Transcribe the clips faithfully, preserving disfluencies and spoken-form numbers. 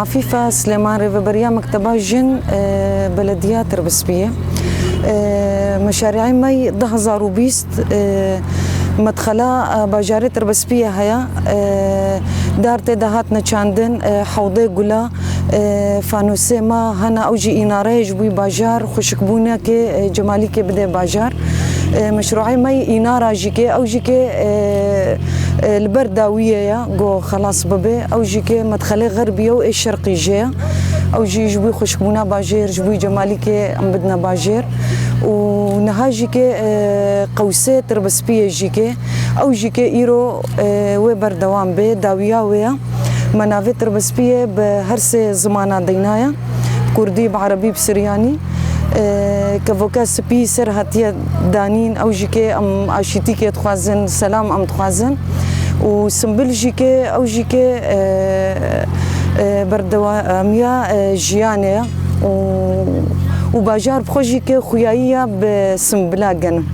Afîfa Silêman, rêveberiya Mekteba Jin, e, Belediya Tirbespiyê. E, meşarî'ê me yê du hezar û bîst, e, medxela, e, bajarê Tirbespiyê heye. E, dar tê de hatine çandin, e, hewdê gula, e, fanûsê me hene, ew jî înareyê ji bo bajar, xweşikbûnekê, e, cemalîkê bidê bajar. E, meşrû'ê me yê înara jî kê, ew jî kê, e, e, li ber dawiyê ye, go xelas bibe. Ew jî kê medxelê xerbî ye û ê şerqî jê ye. Ew jî ji bo xweşikbûna bajêr, ji bo cemalîkê em bidine bajêr. Û niha jî kê, e, qewsê Tirbespiyê jî kê, ew jî kê îro, e, wê berdewam bê, dawiya wê ye. Me navê Tirbespiyê bi her sê zimana deynaye. Kurdî, bi erebî, bi siryanî. E, kevoka spî ser hatiye danîn, ew jî kê em aşîtîkê dixwazin, selam em dixwazin. Û simbil jî kê, ew jî kê, e, e, berdewamiya, e, jiyanê ye. Û, û bajar bi xwe jî kê xuyayiya bi simbila genim.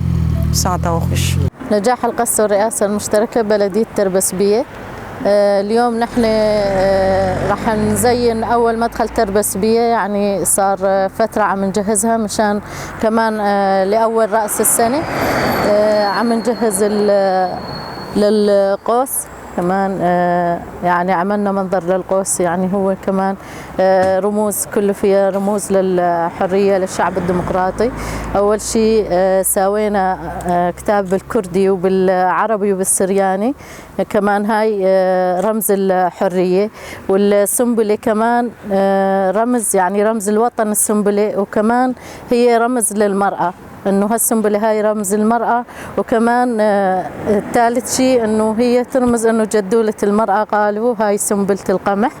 Saeta we xweş. نجاح القص والرئاسة المشتركة بلدية تربسبية. آه، اليوم نحن، آه، رح نزين أول مدخل تربسبية، يعني صار، آه، فترة عم نجهزها مشان كمان، آه، لأول رأس السنة، آه، عم نجهز ال-، للقوس كمان، آه، يعني عملنا منظر للقوس، يعني هو كمان، آه، رموز، كله فيها رموز للحرية، للشعب الديمقراطي. أول شي، آه، سوينا، آه، كتاب بالكردي وبالعربي وبالسرياني. كمان هاي، آه، رمز الحرية. والسنبلة كمان، آه، رمز، يعني رمز الوطن السنبلة، وكمان هي رمز للمرأة، إنه هالسنبلة هاي رمز المرأة. وكمان، آه، الثالث شي إنه هي ترمز إنه جدولة المرأة غالبة، وهاي سنبلة القمح،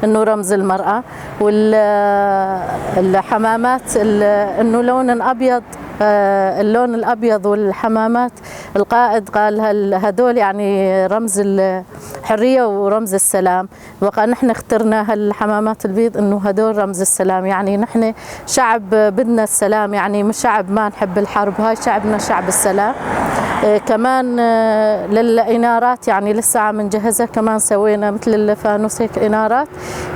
إنه رمز المرأة. وال-، الحمامات، ال-، إنه لون أبيض، آه، اللون الأبيض والحمامات، القائد قال هال-، هدول يعني رمز الحرية ورمز السلام. وقال نحن اخترنا هالحمامات البيض إنه هدول رمز السلام، يعني نحن شعب بدنا السلام، يعني مش شعب ما نحب الحرب، هاي شعبنا شعب السلام. آه، كمان، آه، للإنارات، يعني لسه عم نجهزها، كمان سوينا مثل الفانوس هيك إنارات،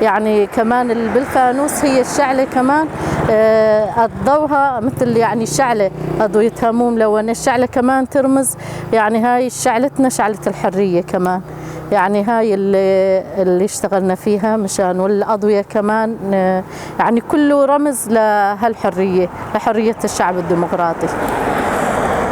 يعني كمان ال-، بالفانوس هي الشعلة كمان، آه، أضوها مثل يعني شعلة، أضويتها مو ملونة، الشعلة كمان ترمز، يعني هاي شعلتنا شعلة الحرية كمان. يعني هاي اللي، اللي اشتغلنا فيها مشان، والأضوية كمان، آه، يعني كله رمز لهالحرية، لحرية الشعب الديمقراطي.